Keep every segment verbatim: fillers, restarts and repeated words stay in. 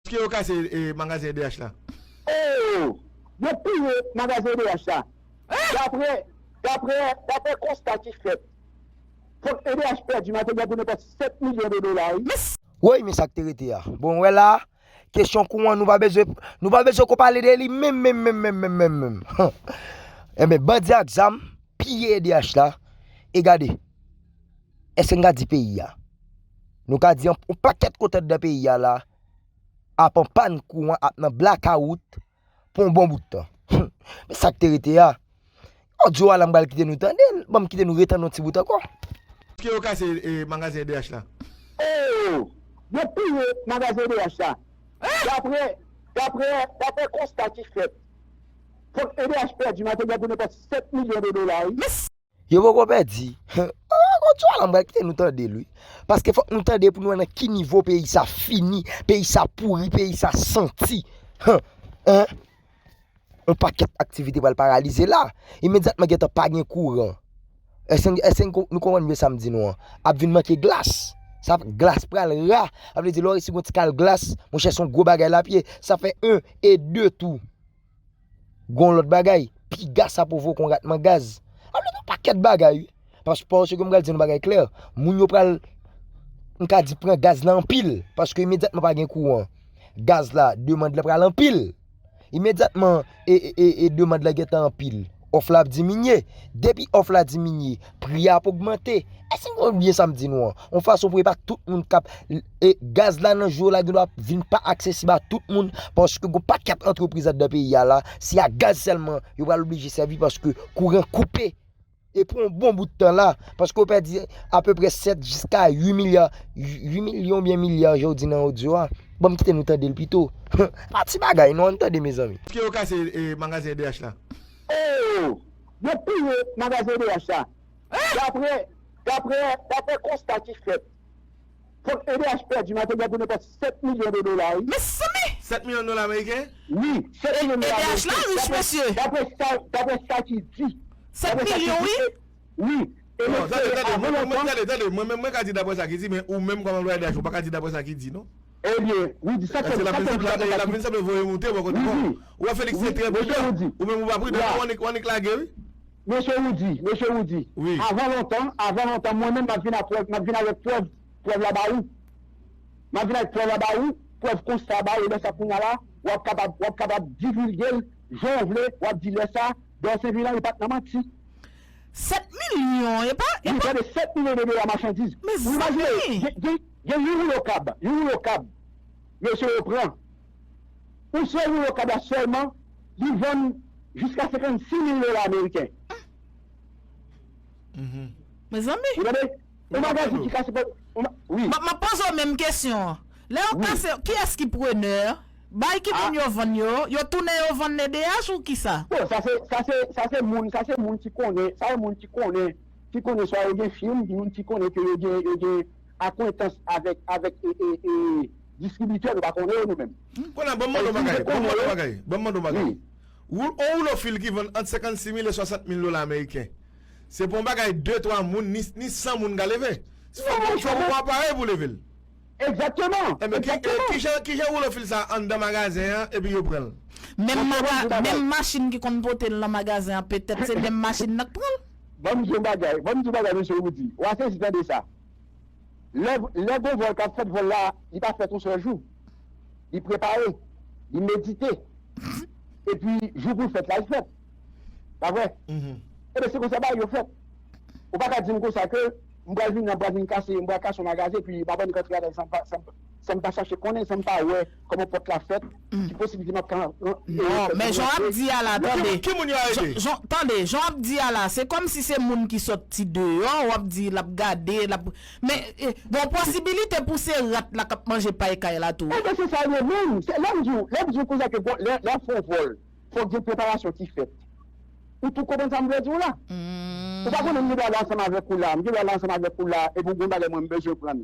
Èske yo kase e, magazen E D H la? Oh! Yo piye magazen E D H la. Dapre, dapre, dapre konsta ki fèt, fòk E D H pèdi materyèl pou nenpòt sèt milyon de dola, wi. Woy, men sa k te rete a. Bon, wè la, kesyon kouran, nou pa bezwen, nou pa bezwen ko pale de li menm, menm, menm, menm, menm, menm, menm. Enben, bandi ak zam piye E D H la. E gade, èske n ka di peyi a? Nou ka di yon, yon pakèt kote anndan peyi a la ap an pàn kouran, ap nan blakawout pou yon bon bout tan. Men sa k te rete a. Odyo a la, m pral kite nou tande l. Ban m kite nou retann yon ti bout ankò. Èske yo kase e, magazen E D H la? Oh! Yo piye magazen E D H la. Dapre, dapre, dapre konsta ki fèt, fòk E D H pèdi materyèl pou nenpòt sèt milyon de dola, wi. Yo poko pèdi. Odyo a la, m pral kite nou tande l, wi. Paske fòk nou tande pou nou wè nan ki nivo peyi sa fini, peyi sa pouri, peyi sa santi. Hen? Yon pakèt aktivite pral paralize la. Imedyatman gentan pa gen kouran. Èske, èske nou konprann byen sa m di nou an? Ap vin manke glas. Sa, glas pral ra. Sa vle di, lè w resi gon ti kal glas, monchè, se yon gwo bagay l ap ye. Sa fè en e de tou. Gon lòt bagay, piga sa pwovoke yon ratman gaz. Sa vle di yon pakèt bagay, wi. Pas-, paske m pral di yon bagay klè, moun yo pral, m ka di, pran gaz la anpil, paske imedyatman pa gen kouran. Gaz la, demann la pral anpil. Imedyatman, e, e, e, e demann la gentan anpil, òf la ap diminye. Depi òf la diminye, pri a ap ogmante. Èske nou konprann byen sa m di nou an? Yon fason pou epa tout moun k ap, e, gaz la nan jou yo la, gendwa vin pa aksesib a tout moun, paske gon pakèt antrepriz anndan peyi a la, se a gaz sèlman yo pral oblije sèvi, paske kouran koupe. E pou yon bon bout tan la, paske yo pèdi apeprè sèt jiska uit milya, uit milyon oubyen milya, jan yo di nan odyo a. Ban m kite nou tande l pito. Pa ti bagay non, ann tande, mezanmi. Èske yo kase e, magazen E D H la? Oh! Yo piye magazen E D H la. Dapre, dapre, dapre konsta ki fèt, fòk E D H pèdi materyèl pou nenpòt sèt milyon de dola, wi. Mezanmi! Sèt milyon dola ameriken? Wi, sèt milyon dola ameriken. E D H la rich, mesye. Dapre sa, dapre sa ki di. Sèt milyon, wi. Wi. E non, tande, tande, mwen, mwen, tande, tande, mwen menm, mwen ka di dapre sa ki di, men ou menm kòm anplwaye E D H, ou pa ka di dapre sa ki di, non. Ebyen, Rudy, sa k fè, sa k fè m di sa. L ap vin sanble voye moute bò kote kò. Ou wè Félix se trè pridan. Ou menm ou pa pridan, non, w annik, w annik lage, wi. Mesye Rudy, mesye Rudy. Wi. Avan lontan, avan lontan, mwen menm m ap vin ak prèv, m ap vin avèk prèv, prèv la ba ou. M ap vin ak prèv la ba ou, prèv konsta ba ou, lè sa kounye a la, w ap kapab, w ap kapab divilge l jan w vle, w ap di lè sa, Dòsen Vilan, li pa t nan manti. Sèt milyon, e pa, e pa. Wi, gade, sèt milyon de dola machandiz. Ou imajine, gen, gen, gen yon woulo kab, yon woulo kab, mesye yo pran. Yon sèl woulo kab la sèlman, li vann jiska senkannsis mil dola ameriken. Mezanmi. Ou tande? Yon magazin ki kase pa, yon ma-, wi. M ap, m ap poze w menm kesyon an. Lè yo kase, kiyès ki prenè? Bay ki moun yo vann yo? Yo tounen yo vann E D H ou kisa? Bon, sa se, sa se, sa se moun, sa se moun ki konnen, sa se moun ki konnen, ki konnen swa yo gen fim, moun ki konnen ke yo gen, yo gen akwentans avèk, avèk, e, e, e, distribitè, nou pa konnen yo nou menm. Kounye a, ban m mande w bagay, ban m mande w bagay, ban m mande w bagay. Wi. Wou-, on woulo fil ki vann ant senkannsis mil e swasant mil dola ameriken. Se pa yon bagay de, twa moun, ni, ni san moun ka leve. Se fòk yon aparèy pou leve l. Egzakteman. Enben, ki, e, kijan, kijan woulo fil sa anndan magazen an, epi yo pran l? Menm maga-, menm machin ki konn pote l nan magazen an, petèt se menm machin nan k pran l. Ban m di yon bagay, ban m di yon bagay, mesye Rudy. W a sezi tande sa. Lè, lè gon vòl k ap fèt, vòl la, li pa fèt yon sèl jou. Li prepare, li medite. Epi, jou pou l fèt la, li fèt. Pa vre? Ebyen, se konsa bagay yo fèt. Ou pa ka di m konsa ke m pral vin nan, m pral vin kase, m pral kase yon magazen, epi m ap annik antre ladan l san m pa, san m, san m pa chache konnen, san m pa wè kòman pòt la fèt, ki posiblite m ap ka, e, non, men jan w ap di a la, tande. Ki moun yo arete? Jan, jan, tande, jan w ap di a la, se kòmsi se moun ki sòti deyò, w ap di l ap gade, l ap, men, e, gon posibilite pou se rat la k ap manje pay kay la tou. Ebyen, se sa l ye menm. Se, lè m di w, lè m di w konsa ke bon, lè, lè w fè yon vòl, fòk gen preparasyon ki fèt. Ou tou konprann sa m vle di w la? Ou pa konnen m gen dwa la ansanm avèk ou la, m gen dwa la ansanm avèk ou la, epi w gen yon bagay mwen m bezwen pran.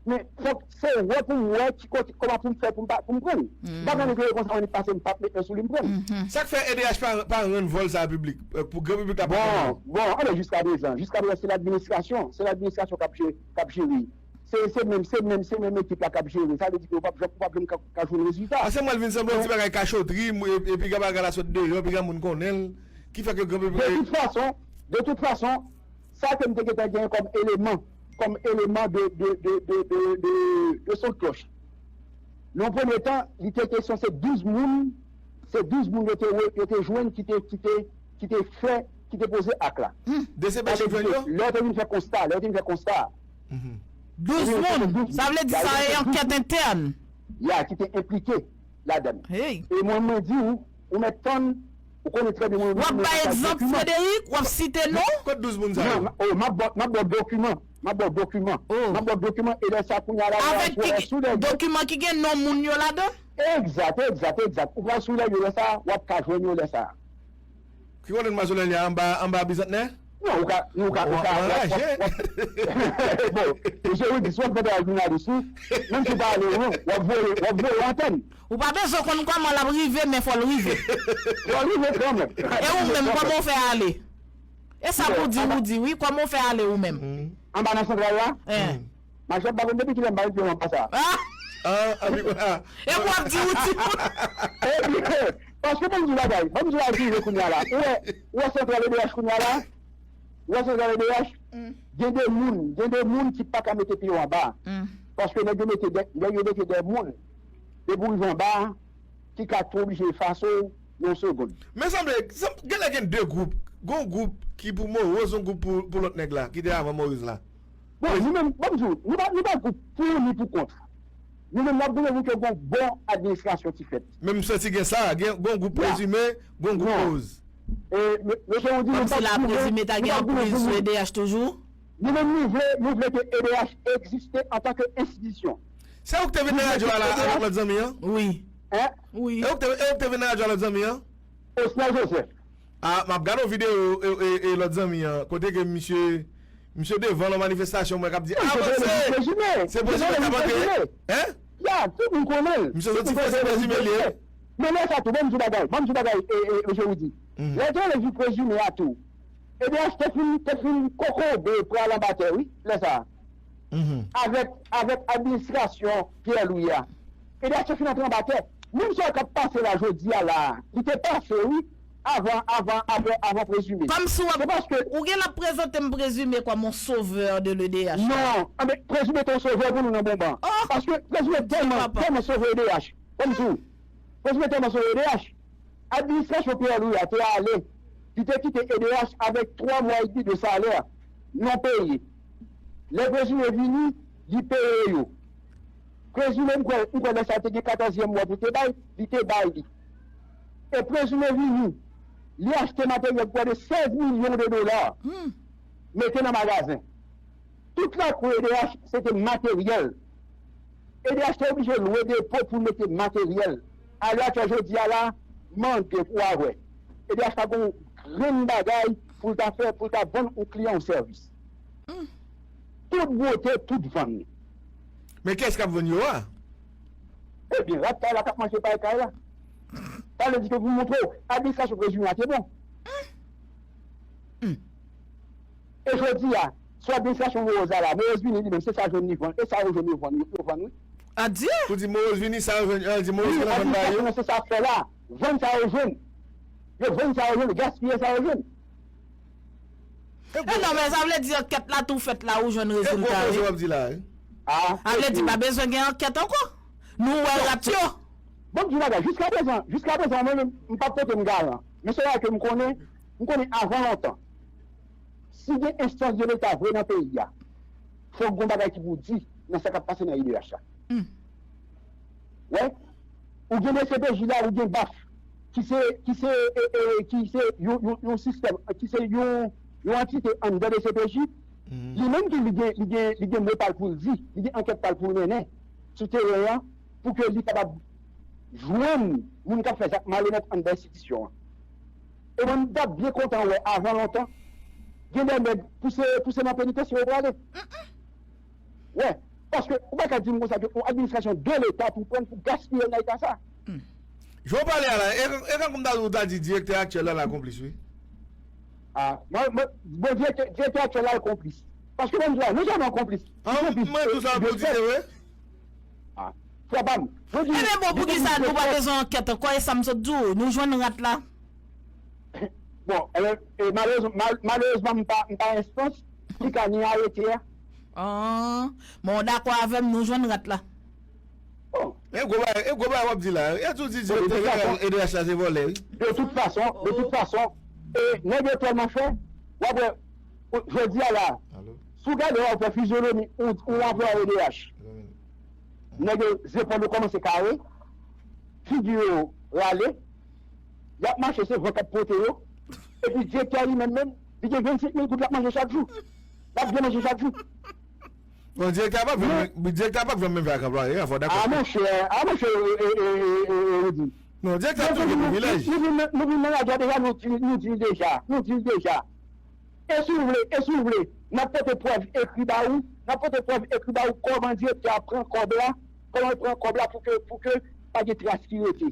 Men fòk se wè pou m wè ki kote, kòman pou m fè pou m pa, pou m pran l. M pa pran l vre konsa, annik pase m p ap met men sou li, m pran l. Sa k fè E D H pa, pa rann vòl sa a piblik, e, pou gran piblik la pa konnen? Bon, bon, anben jiskaprezan, jiskaprezan se ladministrasyon, se ladministrasyon k ap je-, k ap jere. se se menm, se menm, se menm ekip la k ap jere. Sa vle di ke ou p ap janm, ou p ap janm ka, ka jwenn rezilta. Paske mwen vin sanble yon ti bagay kachotri, m- e- epi gen bagay la sot deyò, epi gen moun konnen l, ki fè ke gen De tout fason, de tout fason, sa ke m te gentan genyen kòm eleman, kòm eleman de, de, de, de, de, de, de son klòch. Nan yon premye tan, li te kesyon se douz moun, se douz moun yo te, yo te jwenn ki te, ki te, ki te fè, ki te poze ak la. Sa vle di ke lè yo te vin fè konsta, lè yo te vin fè konsta, Douz moun, sa vle di sa e ankèt entèn. Ya, ki te enplike ladan. E mwen, mwen di w, ou mèt tann, ou konnen trè byen mwen. W ap bay egzanp, Frederic, w ap site non. Kot douz moun sa yo? M ap ba w dokiman. M ap ba w dokiman. M ap ba w dokiman. E lè sa kounye a la, avèk ki dokiman ki gen non moun yo ladan? Egzat, egzat, egzat. Ou pral sou lè yo lè sa, w ap ka jwenn yo lè sa. Ki kote n pral sou lè li a, anba, anba bizantnè? Non, ou ka, ou ka, ou ka, w ap, w ap, bon, mesye Rudy, si w ap fè travay jounalis ou, menm si w pa ale lwen, w ap voye, w ap voye antèn. Ou pa bezwen konn kòman l ap rive, men fò l rive. Fò l rive kanmenm. E ou menm, kòman w fè ale? E sa pou di, ou di, wi, kòman w fè ale ou menm? Anba nan santral la? Manchèt pa konn depi kilè m pa met pye m anba sa. E w ap di ou di moun. Ebyen, paske ban m di w bagay, ban m di w bagay ki rive kounye a la. Ou wè, ou wè santral E D H kounye a la? Ou wè santral E D H? Gen de moun, gen de moun ki pa ka mete pye yo anba. Paske nèg yo mete de, nèg yo mete de moun. Depi w rive anba, ki ka tou oblije efase w nan yon segonn. Men sanble, sanble, genlè gen de gwoup. Gon gwoup ki pou Moroz, yon gwoup pou, pou lòt nèg la, ki te avan Moroz la. Bon, nou menm, ban m di w, nou pa, nou pa gwoup pou ni pou kont. Nou menm, n ap goumen pou ke gon bon administrasyon ki fèt. Men m santi gen sa, gen gon gwoup Prezime, gon gwoup Moroz. E, mesye Rudy, nou pa goumen, nou pa goumen pou nou. E D H toujou? Nou menm, nou vle, nou vle ke E D H egziste antanke enstitisyon. Se ou ki te vin nan radyo a la avèk lòt zanmi an? Wi. Hein? Wi. E ou ki te, e ou ki te vin nan radyo a lòt zanmi an? Osner Joseph. Ah, m ap gade yon videyo e, e, e lòt zanmi an. Kote ke misye, misye devan nan manifestasyon mwen k ap di avanse! Se Prezime k ap antre! Hein? Ya, tout moun konnen l. Misye soti fè se Prezime li ye. Men lè sa tou, ban m di w bagay, ban m di w bagay, e, e, mesye Rudy. Lè yo te rele vi Prezime a tou, E D H te fin, te fin kokobe pral anba tè, wi, lè sa a. Avèk, avèk administrasyon Pierre Louis a. E D H te fin antre anba tè. Menm sa k ap pase la jodi a la a, li te pase, wi, avan, avan, avan, avan Prezime. Kòmsi w ap, ou gen l ap prezante m Prezime kòm yon sovè de l'E D H. Non, anben, Prezime te yon sovè pou nou nan moman an. Paske Prezime tèlman, tèlman sove E D H. Ban m di w, Prezime tèlman sove E D H. Administrasyon Pierre Louis a te ale, li te kite E D H avèk twa mwa edmi de salè non peye. Lè Prezime vini, li peye yo. Prezime, m kwè, m kwè lè sa a te gen katòzyèm mwa pou te bay, li te bay li. E Prezime vini, li achte materyèl pou prè de sèz milyon de dola, mete nan magazen. Tout lakou E D H se te materyèl. E D H te oblije lwe depo pou l mete materyèl. Alèatyè jodi a la, mande pou w a wè. E D H pa gen yon grenn bagay pou l ta fè, pou l ta vann yon kliyan yon sèvis. Tout bwote, tout vann. Men kiyès k ap vann yo a? Ebyen, rat kay la k ap manje pay kay la. Sa vle di ke pou montre w, administrasyon Prezime a te bon. E jodi a, sou administrasyon Moroz la la, Moroz vini li menm, se sa jwenn li vann, e sa yo jwenn yo vann, yo vann wi. Adye! Ou di Moroz vini, sa yo jwenn, yo di Moroz vini vann bagay yo. Se sa fè la, vann sa yo jwenn. Yo vann sa yo jwenn, gaspiye sa yo jwenn. E non, men sa vle di ankèt la tou fèt la, ou jwenn rezilta wi. E gwo koze w ap di la wi. A, sa vle di pa bezwen gen ankèt ankò. Nou wè rat yo. Bon, m di w bagay, jiskaprezan, jiskaprezan, mwen menm, m p ap pote m garan. Men se bagay ke m konnen, m konnen avan lontan. Si gen enstans de Leta vre nan peyi a, fòk gon bagay ki pou di nan sa k ap pase nan E D H la. Wè, ou gen D C P J la, ou gen baf, ki se, ki se, e, e, ki se yon, yon, yon sistèm, ki se yon, yon antite anndan D C P J, li menm tou li gen, li gen, li gen mo pa l pou l di, li gen ankèt pa l pou l mennen sou teren an, pou ke li kapab jwenn moun k ap fè zak malonèt anndan enstitisyon an. E mwen, m t ap byen kontan wè avan lontan, gen de nèg pouse, pouse nan penitansye yo prale. Wè, paske ou pa ka di m konsa ke yon administrasyon de Leta pou pran pou gaspiye nan eta sa. Jan w pale a la, e, e kankou m ta, ou ta di direktè aktyèl la la konplis wi. A, mwen, mwen, bon, direktè, direktè aktyèl la l konplis. Paske bann jwa, nou se yon konplis. An, mwen tou sa pou di, se vre. Frè pa m, mwen di. Ebyen bon, poukisa nou pa bezwen ankèt ankò? E sa m sot di w, nou jwenn rat la. Bon, e, e, malerezman, mal, malerezman, m pa, m pa enstans ki ka ni arete a. An, bon, w dakò avè m, nou jwenn rat la. Bon. E gwo bagay, e gwo bagay w ap di la. E tou di direktè jeneral E D H la se vòlè, wi. De tout fason, de tout fason, e, nèg yo tèlman fè, w ap wè, jodi a la, si w gade, w ap wè fizyonomi, ou, ou anplwaye E D H. Nèg yo, zepòl yo kòmanse kare, figi yo rale, y ap mache, se van k ap pote yo, epi direktè a li menm menm, li gen vennsenk mil goud l ap manje chak jou. L ap byen manje chak jou. Bon, direktè a p ap jwenn, direktè a p ap jwenn menm jan ak anplwaye a, fò w dakò. A monchè, a monchè, e, e, e, e, e, Rudy. Non, direktè ap toujou gen privilèj. Nou vin nan, nou vin nan radyo a deja, nou di, nou di l deja, nou di l deja. E si w vle, e si w vle, n ap pote prèv ekri ba ou, n ap pote prèv ekri ba ou kòman direktè a pran kòb la, kòman l pran kòb la pou ke, pou ke pa gen tras ki rete.